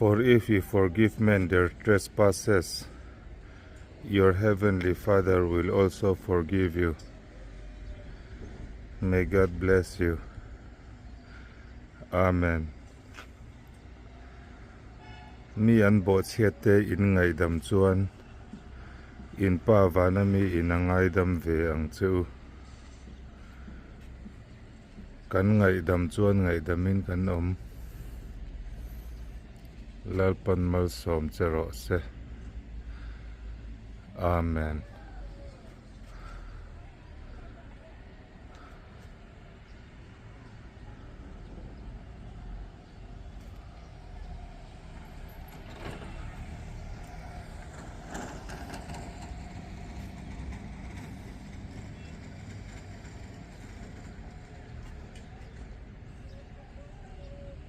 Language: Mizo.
For if you forgive men their trespasses, your heavenly Father will also forgive you. May God bless you. Amen. Mi an bawhchhiatte in ngaihdam chuan in Pa vana mi in a ngaidam ve ang che u. Kan ngaihdam chuan ngaihdamin kan awm. Lalpan malsawm che rawh se. Amen.